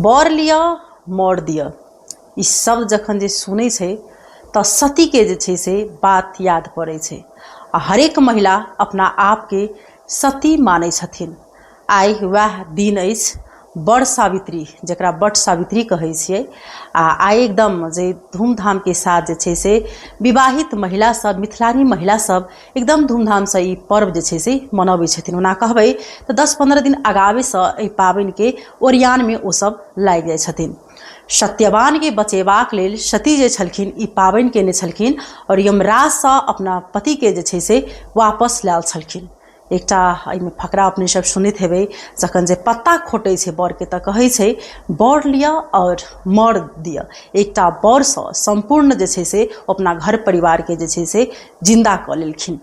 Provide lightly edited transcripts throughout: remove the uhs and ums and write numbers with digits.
बर लिअ मर दिअ, ई शब्द जखन जे सुनै छै तऽ सतीके जे छै से बात याद पड़ै छै आ हरेक महिला अपना आपके सती मानै छथिन। आइ वएह दिन अछि बड़ सावित्री, जकरा बट सावित्री कहै छियै। आ आइ एकदम जे धूमधामके साथ जे छै से विवाहित महिला सब, मिथिलानी महिला सब एकदम धूमधामसँ ई पर्व जे छै से मनबै छथिन। ओना कहबै तऽ 10-15 दिन आगावेसँ एहि पाबनिके ओरियानमे ओसब लागि जाइ छथिन। सत्यवानके बचेबाक लेल सती जे छलखिन ई पाबनि केने छलखिन आओर यमराजसँ अपना पतिके जे छै से वापस लायल छलखिन। एकटा एहिमे फकरा अपने सब सुनैत हेबै, जखन जे पत्ता खोटै छै बरके तऽ कहै छै बर लिअ आओर मर दिअ। एकटा बरसँ सम्पूर्ण जे छै से अपना घर परिवारके जे छै से जिन्दा कऽ लेलखिन।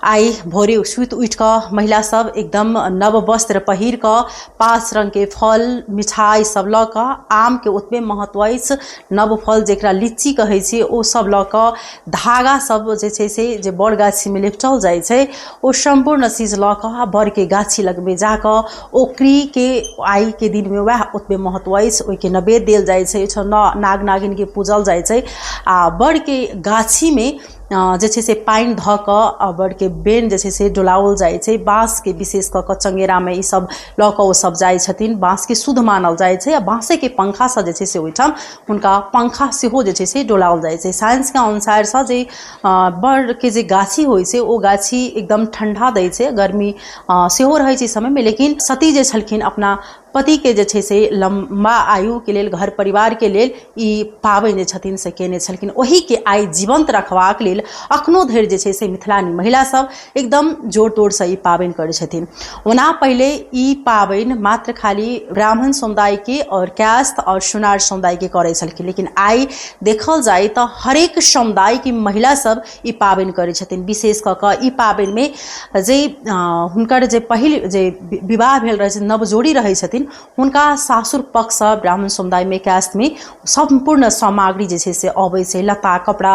आइ भोरे सुति उठि कऽ महिला सब एकदम नव वस्त्र पहिर कऽ 5 रङ्गके फल मिठाइ सब लऽ कऽ, आमके ओतबे महत्व अछि, नव फल जकरा लीची कहै छियै ओ सब लऽ कऽ, धागा सब जे छै से जे बड़ गाछीमे लिपटल जाइ छै ओ सम्पूर्ण चीज लऽ कऽ आ बड़के गाछी लगमे जाकऽ ओकरीके आइके दिनमे वएह ओतबे महत्व अछि, ओहिके नैवेद्य देल जाइ छै, ओहिठाम नाग नागिनके पूजल जाइ छै आ बड़के गाछीमे जे छै से पानि धऽ कऽ आ बड़के बेन जे छै से डोलाओल जाइ छै। बाँसके विशेष कऽ कऽ चङ्गेरामे ई सब लऽ कऽ ओ सब जाइ छथिन। बाँसके शुद्ध मानल जाइ छै आ बाँसेके पंखासँ जे छै से ओहिठाम हुनका पंखा सेहो जे छै से डोलाओल जाइ छै। साइंसके अनुसारसँ जे बड़के जे गाछी होइ छै ओ गाछी एकदम ठण्डा दै छै, गर्मी सेहो रहै छै समयमे, लेकिन सती जे छलखिन अपना पतिके जे छै से लम्बा आयुके लेल, घर परिवारके लेल ई पाबनि जे छथिन से केने छलखिन। ओहिके आइ जीवन्त रखबाक लेल अखनो धरि जे छै से मिथिलानी महिला सब एकदम जोर तोरसँ ई पाबनि करै छथिन। ओना पहिले ई पाबनि मात्र खाली ब्राह्मण समुदायके आओर कायस्थ आओर सुनार समुदायके करै छलखिन, लेकिन आइ देखल जाय तऽ हरेक समुदायके महिला सब ई पाबनि करै छथिन। विशेष कऽ कऽ ई पाबनिमे जे हुनकर जे पहिल जे विवाह भेल रहै छै, नव जोड़ी रहै छथिन, हुनका सासुर पक्षसँ ब्राह्मण समुदायमे कायस्थमे सम्पूर्ण सामग्री जे छै से अबै छै। लत्ता कपड़ा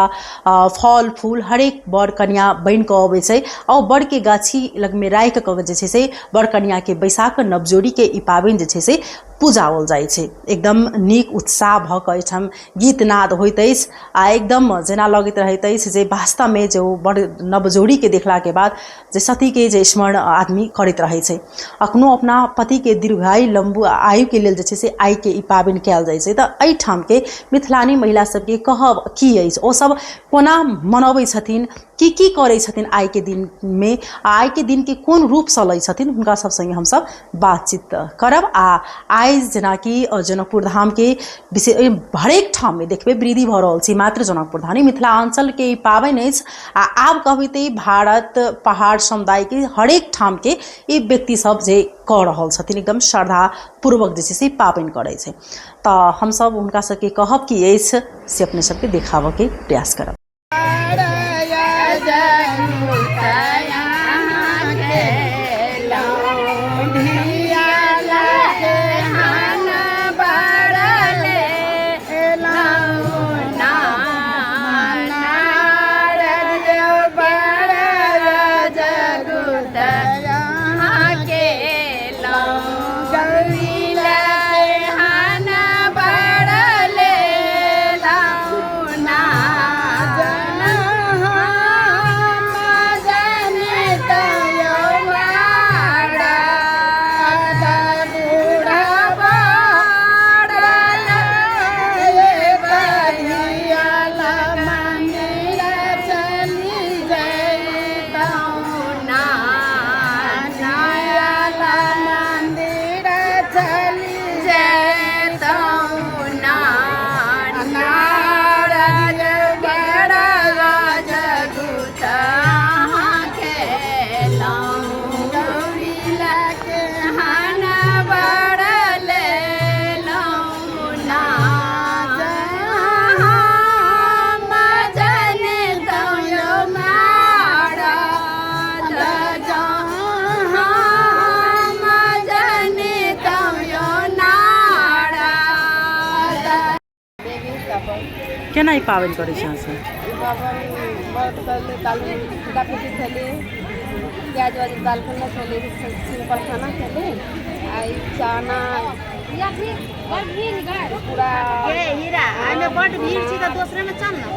फल फूल हरेक बर कनिआँ बनि कऽ अबै छै आ ओ बड़के गाछी लगमे राखि कऽ जे छै से बर कनिआँके बैसा कऽ नव जोड़ीके ई पाबनि जे छै से पूजाओल जाइ छै। एकदम नीक उत्साह भऽ कऽ एहिठाम गीतनाद होइत अछि आ एकदम जेना लगैत रहैत अछि जे वास्तवमे जे ओ बड़ नव जोड़ीके देखलाके बाद जे सतीके जे स्मरण आदमी करैत रहै छै। अखनो अपना पतिके दीर्घायु लम्बू आयुके लेल जे छै से आइके ई पाबनि कयल जाइ छै। तऽ एहिठामके मिथिलानी महिला सबके कहब की अछि, ओसब कोना मनबै छथिन, की की करै छथिन आइके दिनमे, आइके दिनके कोन रूपसँ लै छथिन, हुनका सब सङ्गे हमसब बातचीत करब। आ आइ जेनाकि जनकपुर धामके विशेष हरेक ठाममे देखबै वृद्धि भऽ रहल छै, मात्र जनकपुर धाम नहि, मिथिलाञ्चलके ई पाबनि अछि आ आब कहबै तऽ ई भारत पहाड़ समुदायके हरेक ठामके ई व्यक्ति सब जे कऽ रहल छथिन एकदम श्रद्धापूर्वक जे छै से पाबनि करै छै। तऽ हमसब हुनका सबके कहब की अछि से अपने सबके देखाबऽके प्रयास करब। केना ई पाबनि करै छी अहाँसभ? ई पाबनि व्रत करली, काली फुटा फुटी खेली, प्याज व्याज दाल नहि खेली, सिम्पल खाना खेली। आ ई चना पूरा। हे हीरा, एहिमे बड्ड भीड़ छी तऽ दोसरेमे चल ने।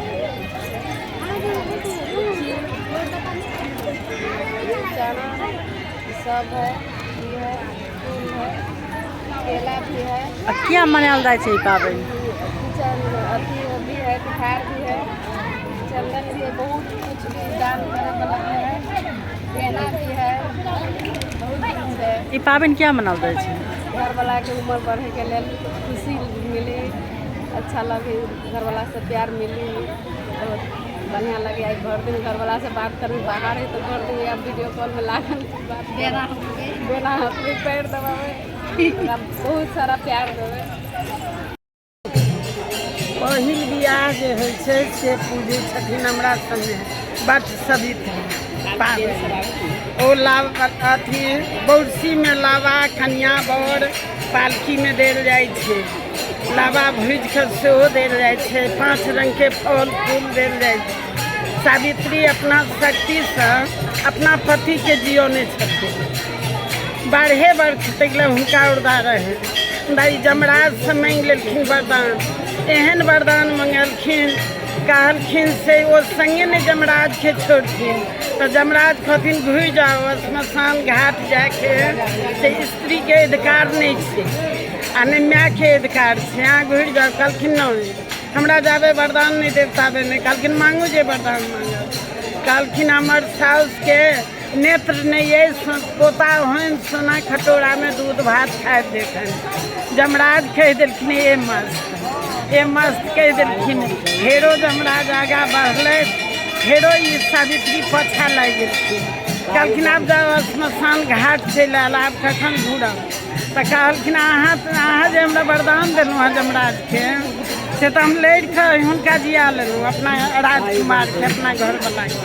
चना सब है, घी है, फूल है, केला भी है। आ किया मनायल जाइ छै ई पाबनि? अथी भी है, पिठार भी है, चंदन भी है, बहुत कुछ भी दान करे वाला भी है, गहना भी है, बहुत कुछ है। ई पाबनि किया मनायल जाइ छै? घर वाला के उम्र बढ़े के लेल, खुशी मिली, अच्छा लगे, घर वाला से प्यार मिली, बहुत बढ़िया लगे। आई भर दिन घर वाला से बात करू, बाहर है तो भर दिन या वीडियो कॉल में लागल बात बेना बेना अपने पैर दबावे, ओकरा बहुत सारा प्यार देवे। पहिल बियाह जे होइ छै से पूजै छथिन हमरा सबमे बट सवित्री पाबनि। ओ लाभ अथी बौरसीमे लावा कनिया बर पालकीमे देल जाइ छै, लावा भुजि कऽ सेहो देल जाइ छै, 5 रङ्गके फल फूल देल जाइ छै। सावित्री अपना शक्तिसँ अपना पतिके जियौने छथिन। 12 वर्ष तक ले हुनका उर्दा रहै। दाइ जमराजसँ माँगि लेलखिन वरदान, एहन वरदान मंगलखिन, कहलखिन से ओ संगे नहि जमराजके छोड़थिन। तऽ जमराज कहथिन घुरि जाओ, श्मशान घाट जाके से स्त्रीके अधिकार नहि छै आ नहि मायके अधिकार छै, अहाँ घुरि जाउ। कहलखिन नहि, हमरा जाबे वरदान नहि देब ताबे नहि। कहलखिन मांगू जे वरदान मांगब। कहलखिन हमर साउसके नेत्र नहि अछि, पोता होइन, सोना कटोरामे दूध भात खाइत देखनि। जमराज कहि देलखिन ए मस्त, ए मस्त कहि देलखिन। फेरो जमराज आगाँ बढ़लथि, फेरो ई सावित्री पाछा लागि गेलखिन। कहलखिन आब जाउ, श्मशान घाट चलि आयल, आब कखन घुरब? तऽ कहलखिन अहाँ जे हमरा वरदान देलहुँ हँ जमराजके, से तऽ हम लड़ि कऽ हुनका जिया लेलहुँ, अपना राजकुमारके, अपना घरवलाके।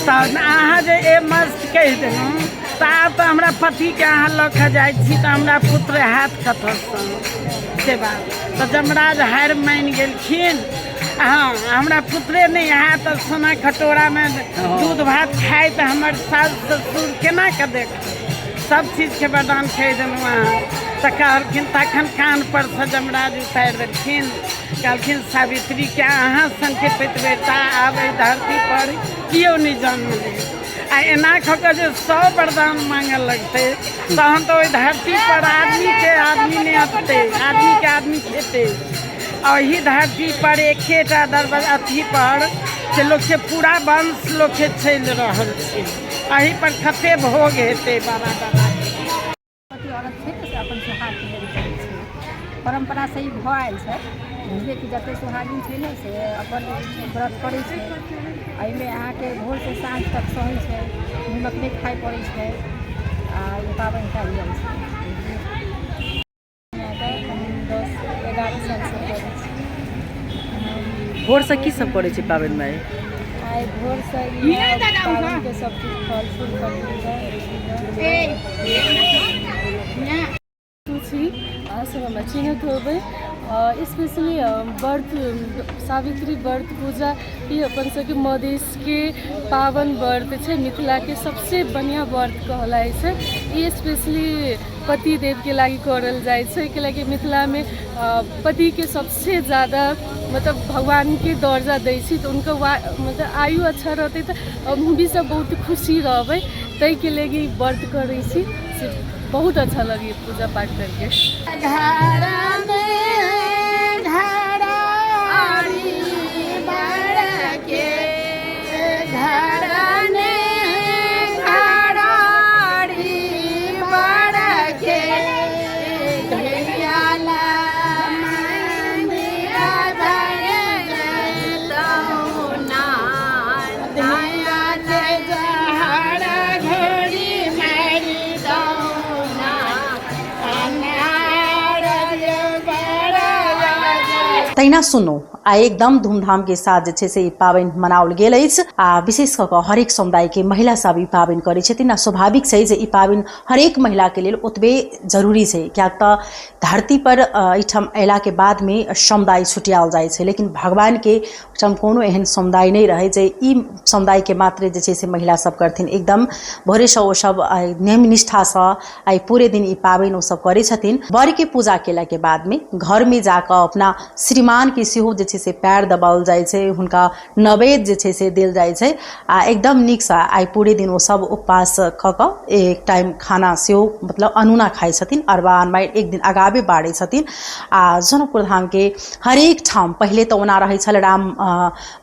तऽ अहाँ जे ए मस्त कहि देलहुँ तऽ आब तऽ हमरा पतिके अहाँ लऽ कऽ जाइ छी तऽ हमरा पुत्र हैत कतऽसँ? से बात। तऽ जमराज हारि मानि गेलखिन। हँ, हमरा पुत्रे नहि हैत तऽ सोना कटोरामे दूध भात खाइत हमर सास ससुर केना कऽ देखत? सब चीजके वरदान कहि देलहुँ अहाँ। तऽ कहलखिन, तखन कान परसँ जमराज उतारि देलखिन। कहलखिन सावित्रीके अहाँ सनके पतिव्रता आब एहि धरती पर केओ नहि जन्म ले। आ एना कऽ कऽ जे 100 वरदान मांगऽ लगतै तहन तऽ ओहि धरती पर आदमीके आदमी नहि अटतै, आदमीके आदमी खेतै। एहि धरती पर एकेटा दरवाजा अथी पर से लोकके पूरा वंश लोकके चलि रहल छै, एहि पर कते भोग हेतै बाबा बाबा। पति औरत छै ने, से अपन सुहागके लेल करै छै। परम्परासँ ई भऽ आयल छै, बुझलियै कि जतेक सुहागिन छै ने से अपन व्रत करै छै। एहिमे अहाँके भोरसँ साँझ तक सहै छै, नमक नहि खाइ पड़ै छै आ ई पाबनि कयल जाइ छै। 10-11 सालसँ करै छी। भोरसँ की सब करै छै पाबनिमे? आइ भोरसँ ई पाबनिके सब चीज फल फूल कटली। छी अहाँसब हमरा चिन्हैत होबै। स्पेशली व्रत, सावित्री व्रत पूजा, ई अपन सबके मधेशके पावन व्रत छै। मिथिलाके सबसे बढ़िआँ व्रत कहलाइ छै ई। स्पेशली पतिदेवके लागि करल जाइ छै, कैलाकि मिथिलामे पतिके सबसे ज्यादा मतलब भगवानके दर्जा दै छी, तऽ हुनकर मतलब आयु अच्छा रहतै तऽ हम भी सब बहुत खुशी रहबै। ताहिके लागि ई व्रत करै छी। से बहुत अच्छा लगैए पूजा पाठ करके। तहिना सुनू आ एकदम धूमधाम के साथ जे छै से ई पाबनि मनाओल गेल अछि आ विशेष कऽ कऽ हरेक समुदाय के महिला सब ई पाबनि करै छथिन आ स्वाभाविक छै जे ई पाबनि हरेक महिला के लेल ओतबे जरूरी छै, किएक तऽ धरती पर एहिठाम अयला के बाद मे समुदाय छुटियाओल जाइ छै, लेकिन भगवान के ओहिठाम कोनो एहन समुदाय नहि रहै जे ई समुदाय के मात्रे जे छै से महिला सब करथिन। एकदम भोरेसँ ओ सब नियम निष्ठासँ आइ पूरे दिन ई पाबनि ओ सब करै छथिन। वर के पूजा केला के बाद मे घर मे जाकऽ अपना श्रीमान के सेहो जे छै से पैर दबाओल जाइ छै, हुनका नैवेद्य जे छै से देल जाइ छै आ एकदम नीकसँ आइ पूरे दिन ओ सब उपवास कऽ कऽ एक टाइम खाना सेहो मतलब अनूना खाइ छथिन, अरबा अनमाइ एक दिन अगाबे बारै छथिन। आ जनकपुर धाम के हरेक ठाम पहिले तऽ ओना रहै छल राम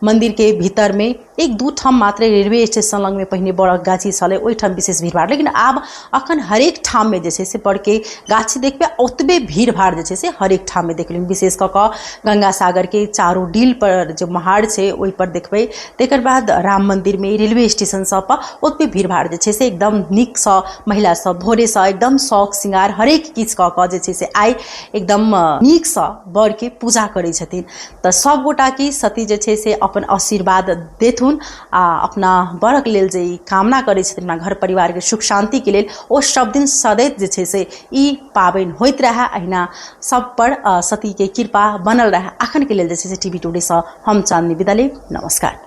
मन्दिर के भीतर मे एक दू ठाम मात्रे रेलवे स्टेशन लगमे पहिने बड़क गाछी छलै, ओहिठाम विशेष भीड़भाड़, लेकिन आब अखन हरेक ठाममे जे छै से बड़के गाछी देखबै ओतबे भीड़भाड़ जे छै से हरेक ठाममे देखबै। विशेष कऽ कऽ गंगा सागरके चारू डील पर जे महार छै ओहि पर देखबै, तकर बाद राम मन्दिरमे रेलवे स्टेशन सब पर ओतबे भीड़भाड़ जे छै से एकदम नीकसँ महिला सब भोरेसँ एकदम शौक श्रृंगार हरेक किछु कऽ कऽ जे छै से आइ एकदम नीकसँ बड़के पूजा करै छथिन। तऽ सब गोटाके सती जे छै से अपन आशीर्वाद देथुन आ अपना बरक लेल जे ई कामना करै छथिन अपना घर परिवारके सुख शान्तिके लेल, ओ सब दिन सदैत जे छै से ई पाबनि होइत रहए, अहिना सब पर सतीके कृपा बनल रहए। अखनके लेल जे छै से टीवी टुडेसँ हम चांदनी विदा लेब। नमस्कार।